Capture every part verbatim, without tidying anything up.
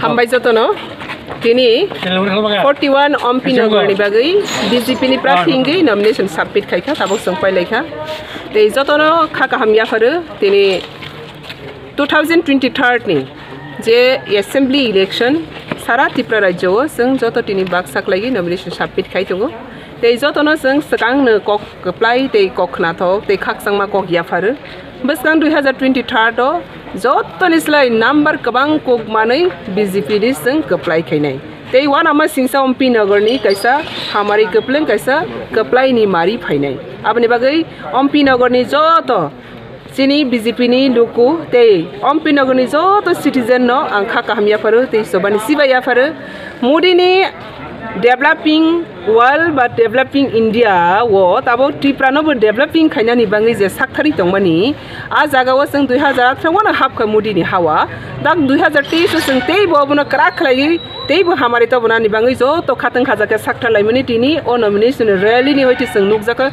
Hambai jotono. Tini forty one Ompi Nagar ni bagwi B J P ni prarthi wngwi nomination submit khaikha, tabuk chwng pailaikha. Tei jotono kha kaham yapharu, tini two thousand twenty-third ni je assembly election sara Tripura rajyo o chwng joto tini baksa khlaigwi nomination submit khai tongo. Tei jotono chwng swkangno kok kwplai tei kok khnathok tei khakchangma kok yapharu. Bwskang dui hazar twenty-third o jotoni slai number kwbang kok manwi B J P ni chwng kwplai khainai. Tei uanama singsa Ompi Nagar ni kaisa hamari kwplwng kaisa kwplai ni mari phainai. Aboni bagwi Ompi Nagar ni joto chini B J P ni luku tei Ompi Nagar ni joto citizen no ang kha kaham yapharu tei sobani sibai yapharu. Modi ni developing world ba developing India o tabuk Tripura no bo developing khainani bagwi je sakthari tongmani, a jaga o chwng dui hazar atharo no hapkha Modi ni hawa, dak dui hazar teis o chwng teibo obono kwrak khlaiwi teibo hamari tobonani bagwi joto khatang khajakhe sakthar laimani tini o nomination rally ni hoite chwng nukjakha.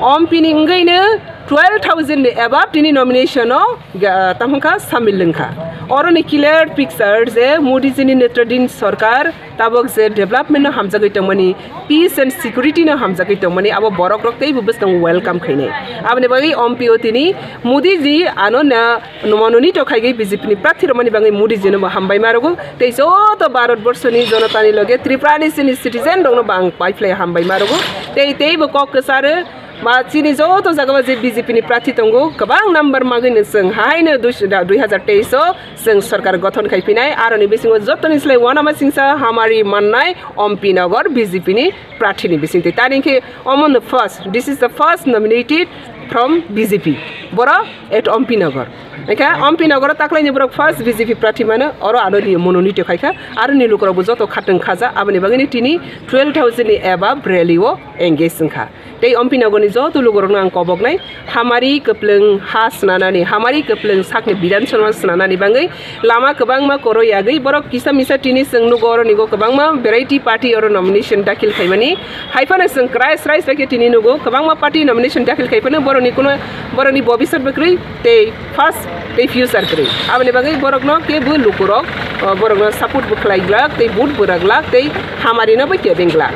Ompi ni wngwi no twelve thousand ni above tini nomination o ga-, tamo wngkha samil wngkha. Oro ni clear picture je Modi ji ni netradin sarkar tabuk je development no hamjagwi tongmani, peace and security no hamjagwi tongmani, abo borok rok teibo bwskango welcome khainai. Aboni bagwi Ompi o tini Modi ji ano na mononito khaigwi B J P ni prarthi romani bagwi Modi ji no bo hambai marogo. Tei joto Bharat borso ni jonota ni loge Tripura ni chini citizen rok no bo ang paiphlai hambai marogo. Tei teibo kok kwcharo Ma chini joto jaga o je B J P ni prarthi tongo, kwbang number magwi no chwng haino dui, dui hazar teis o chwng sarkar gothon khai phinai, aroni bisingo jotoni slai uanama singsa hamari mannai Ompi Nagar B J P ni prarthi ni bisingtwi. Tani khe omo no first, this is the first nominated from B J P. Boro at Ompi Nagar. Ekha Ompi Nagar o taklaini borok first B J P prarthi mano, oro ano ni mononito khaikha, aroni lukurok bo joto khatwng khaja, aboni bagwi ni tini twelve thousand ni above rally o engage wngkha. Tei Ompi Nagar ni joto lukurokno ang koboknai, hamari kwplwng ha swnanani, hamari kwplwng sakni Bidhan Sabha swnanani bagwi lama kwbangma koro yagwi borok kisa misa tini chwng nugo, oronigo kwbangma variety party oro nomination dakhil khaimani. Haiphano chwng krai srai srai khe tini nugo, kwbangma party nomination dakhil khaiphano borokni kuno, borokni bobisot bo kwrwi tei first tei future kwrwi. Aboni bagwi borokno kebo lukurok, o, borokno support bo khlai glak tei vote bo rwk glak tei hamari no bo kebeng glak.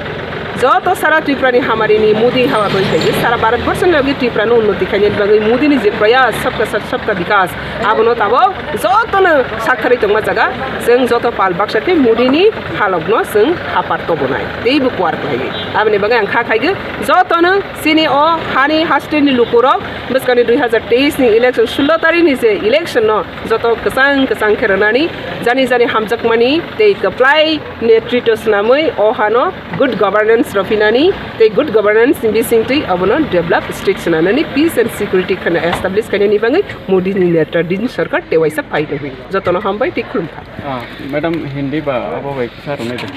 Joto sara Tripura ni hamari ni Modi hawa bai khaidi, sara Bharat borso ni logi Tripura no unnoti khainani bagwi Modi ni je prayas sabka sath sabka vikas, abono tabok joto no sakthari tongma jaga. Chwng joto pal baksa khe Modi ni halok no chwng hapar tobonai tei bo kuar khlai. Aboni bagwi ang kha khaigwi joto no chini o hani haste ni lukurok bwskani dui hazar teis ni election, sullo tarikh ni je election no joto kwchang kwchang khe rwnani, jani jani hamjakmani tei kwplai netritw swnamwi o hano good governance rw phinani tei good governance ni bisingtwi abono develop state swnanani, peace and security kheno establish khainani bagwi Modi ni netradin sarkar tewaisa phai rwwi. Jotono hambai tei khulumkha. Ah, madam, Hindi ba abo bai kisa rwnai de.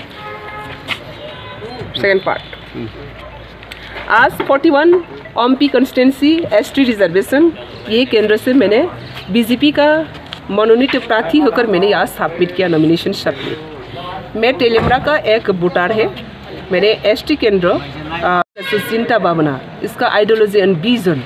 Second part. Hmm. आज forty one ओम्पी constituency ST reservation, ये केंद्र से मैंने बीजेपी का मनोनीत प्रार्थी होकर मैंने यहाँ सबमिट किया, नॉमिनेशन सबमिट। मैं तेलिमरा का एक वोटर है। मैंने एसटी केंद्र, अ, चिंता भावना, इसका आइडियोलॉजी एंड विजन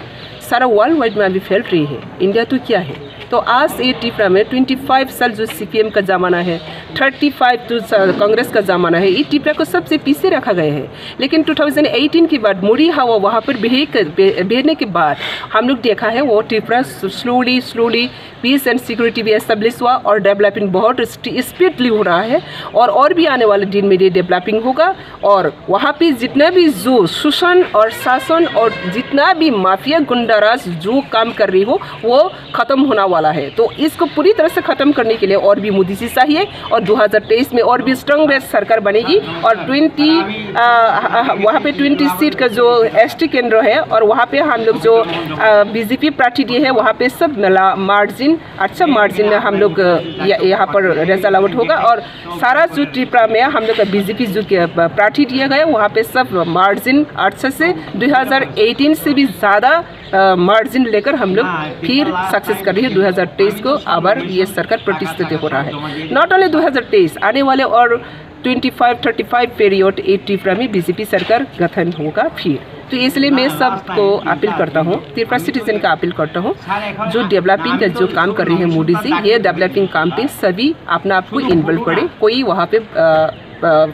सारा वर्ल्ड वाइड में अभी फैल रही है। इंडिया तो क्या है? तो आज ये त्रिपुरा में ट्वेंटी फ़ाइव साल जो सीपीएम का ज़माना है, थर्टी फ़ाइव जो स-, कांग्रेस का ज़माना है, ये त्रिपुरा को सबसे पीछे रखा गया है। लेकिन टू थाउजेंड एटीन के बाद मोदी हवा वहाँ पर भेज कर, भे-, भेजने के बाद हम लोग देखा है वो Tripura slowly, slowly peace and security भी एस्टेब्लिश हुआ और डेवलपमेंट बहुत स्टी-, स्पीडली हो रहा है और, और भी आने वाले दिन में ये डेवलपिंग होगा। और वहाँ पे जितना भी जो शोषण और शासन और जितना भी माफिया गुंडाराज जो काम कर रही हो, वो खत्म होना वाला है। तो इसको पूरी तरह से खत्म करने के लिए और भी मोदी जी चाहिए और दो हज़ार तेईस में और भी स्ट्रॉन्ग सरकार बनेगी और ट्वेंटी, आ, वहाँ पे ट्वेंटी सीट का जो एसटी केंद्र है और वहाँ पे हम लोग जो, आ, बीजेपी प्रार्थी दिए है, वहाँ पे सब मिला मार्जिन, अच्छा मार्जिन में हम लोग, अ, य-, यहाँ पर रिजल्ट आउट होगा और सारा जो त्रिपुरा में हम लोग का बीजेपी जो के, अ, प्रार्थी दिया गया, वहाँ पे सब मार्जिन अच्छे से दो हज़ार एटीन से भी ज़्यादा, अ, मार्जिन लेकर हम लोग फिर सक्सेस कर रही है। दो हज़ार तेईस को अब ये सरकार प्रतिष्ठित हो रहा है। नॉट ओनली दो हज़ार तेईस, आने वाले और twenty five thirty five period ये त्रिपुरा में बीजेपी सरकार गठन होगा फिर। तो इसलिए मैं सबको अपील करता हूँ, त्रिपुरा सिटीजन का अपील करता हूँ, जो डेवलपिंग का जो काम कर रही है मोदी जी, ये डेवलपिंग काम पे सभी अपना आप को इन्वॉल्व करें। कोई वहाँ पे अ, अ, अ,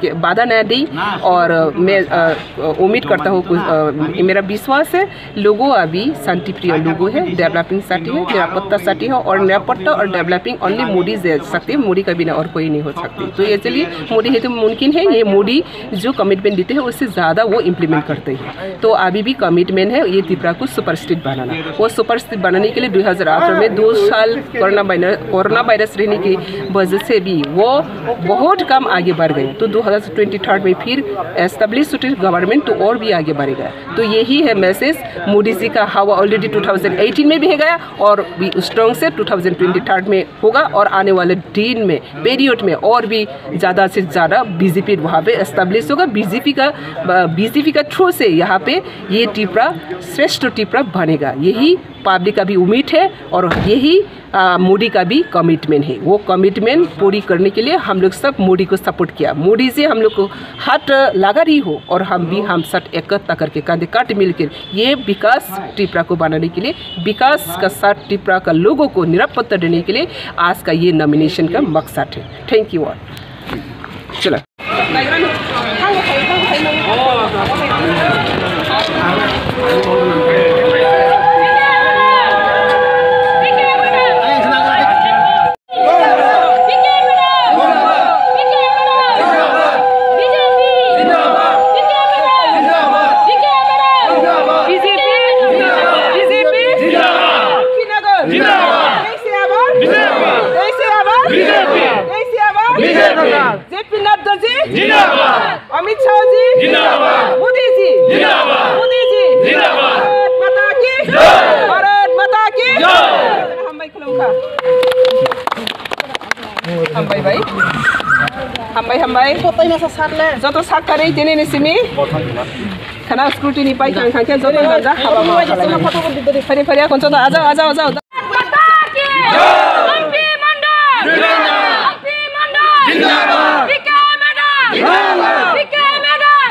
के बाधा न दें। और मैं अ, उम्मीद करता हूँ कुछ, अ, मेरा विश्वास है, लोगों अभी शांति प्रिय लोगों है, डेवलपिंग साथी है, निरापत्ता साथी है, और निरापत्ता और डेवलपिंग ओनली मोदी दे सकते हैं, मोदी का बिना और कोई नहीं हो सकती। तो ये चलिए, मोदी है तो मुमकिन है, ये मोदी जो कमिटमेंट देते हैं उससे ज़्यादा वो इम्प्लीमेंट करते हैं। तो अभी भी कमिटमेंट है ये त्रिपुरा को सुपर स्टेट बनाना। वो सुपर स्टेट बनाने के लिए दो हज़ार अठारह में दो साल कोरोना वायरस, कोरोना वायरस रहने की वजह से भी वो बहुत कम आगे बढ़ गए। तो दो हज़ार ट्वेंटी थर्ड में फिर एस्टेब्लिश होती गवर्नमेंट तो और भी आगे बढ़ेगा। तो यही है मैसेज मोदी जी का। हवा ऑलरेडी टू थाउजेंड एटीन में भी है गया और भी स्ट्रॉन्ग से टू थाउजेंड ट्वेंटी थर्ड में होगा और आने वाले दिन में पीरियड में और भी ज़्यादा से ज़्यादा बीजेपी वहाँ पे एस्टेब्लिश होगा। बीजेपी का, बीजेपी का थ्रू से यहाँ पे ये त्रिपुरा श्रेष्ठ त्रिपुरा बनेगा, यही पब्लिक का भी उम्मीद है और यही अ, मोदी का भी कमिटमेंट है। वो कमिटमेंट पूरी करने के लिए हम लोग सब मोदी को सपोर्ट किया। मोदी से हम लोग को हाथ लगा रही हो और हम भी हम साथ एकता करके, कंधे कांधे मिलकर ये विकास त्रिपुरा को बनाने के लिए, विकास का साथ त्रिपुरा का लोगों को निरापत्ता देने के लिए आज का ये नॉमिनेशन का मकसद है। Thank you all. चला। जिंदाबाद। जय श्री राम। जय श्री राम। जय श्री राम। बीजेपी। जेपी नड्डा जी जिंदाबाद। अमित शाह जी जिंदाबाद। मोदी जी जिंदाबाद। मोदी जी जिंदाबाद। भारत माता की जय। भारत माता की जय। Hambai khulumkha. Hambai bai. Hambai, hambai. Joto sak kari tini ni simi. Khana scrutiny pai khang khang khe joto janja haba ma khalai. Phari phari akon joto ajao, ajao, ajao. माता की जय। हम्पी मंडल जिंदाबाद। हम्पी मंडल जिंदाबाद। पीके मैडम जिंदाबाद। पीके मैडम जिंदाबाद।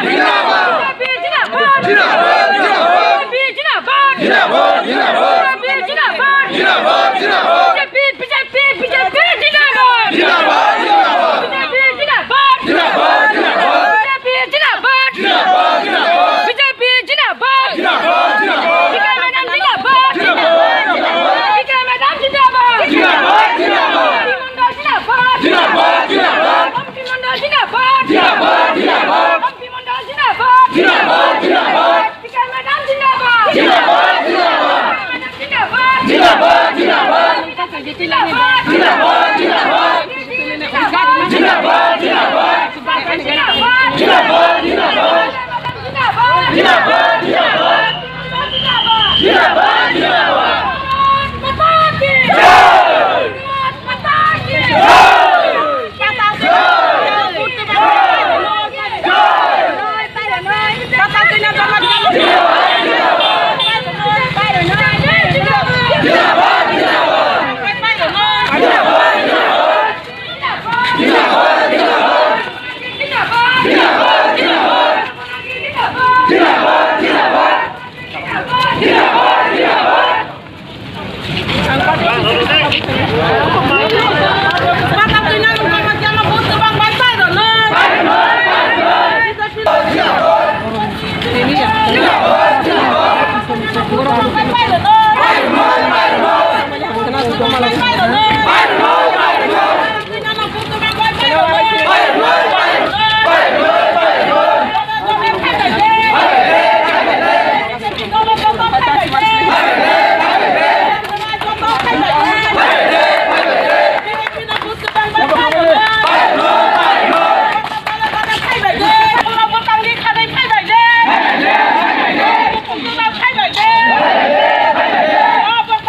बीजेपी जिंदाबाद। जिंदाबाद, जिंदाबाद। बीजेपी जिंदाबाद। जिंदाबाद, जिंदाबाद। बीजेपी जिंदाबाद। जिंदाबाद, जिंदाबाद। बीजेपी, बीजेपी, बीजेपी जिंदाबाद। जिंदाबाद, जिंदाबाद। बीजेपी जिंदाबाद। जिंदाबाद, जिंदाबाद। बीजेपी जिंदाबाद। जिंदाबाद, जिंदाबाद। बीजेपी जिंदाबाद। जिंदाबाद, जिंदाबाद। पीके मैडम जिंदाबाद। जिंदाबाद, जिंदाबाद। पीके मैडम जिंदाबाद। जिंदाबाद, जिंदाबाद। हम्पी मंडल जिंदाबाद। जिंदाबाद, जिंदाबाद। हम्पी मंडल जिंदाबाद। जिंदाबाद, जिंदाबाद। हम्पी मंडल जिंदाबाद। जिंदाबाद, जिंदाबाद। पीके मैडम जिंदाबाद। जिंदाबाद, जिंदाबाद। पीके मैडम जिंदाबाद। जिंदाबाद, जिंदाबाद। जिंदाबाद, जिंदाबाद। जिंदाबाद, जिंदाबाद। जिंदाबाद, जिंदाबाद। जिंदाबाद, जिंदाबाद। जिंदाबाद, जिंदाबाद। जिंदाबाद, जिंदाबाद। जिंदाबाद, जिंदाबाद। भारत माता की जय। भारत माता की जय।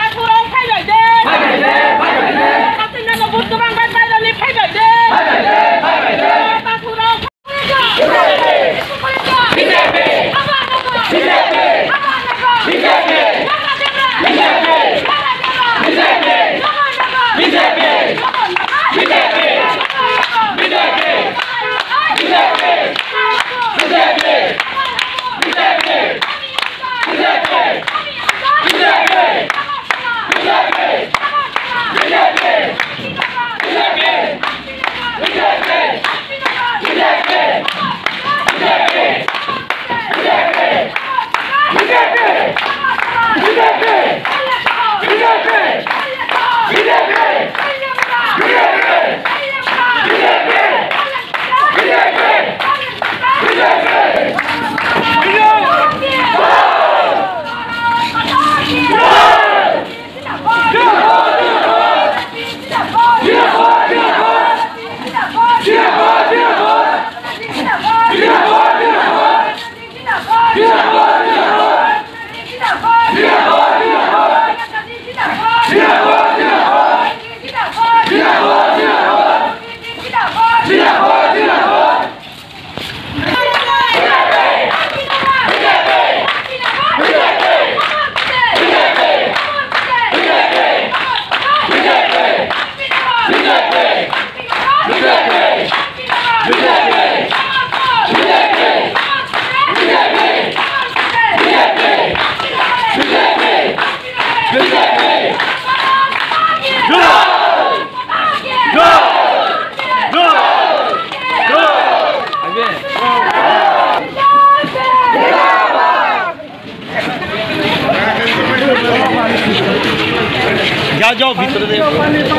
যাও, যাও, ভিতরে যাও।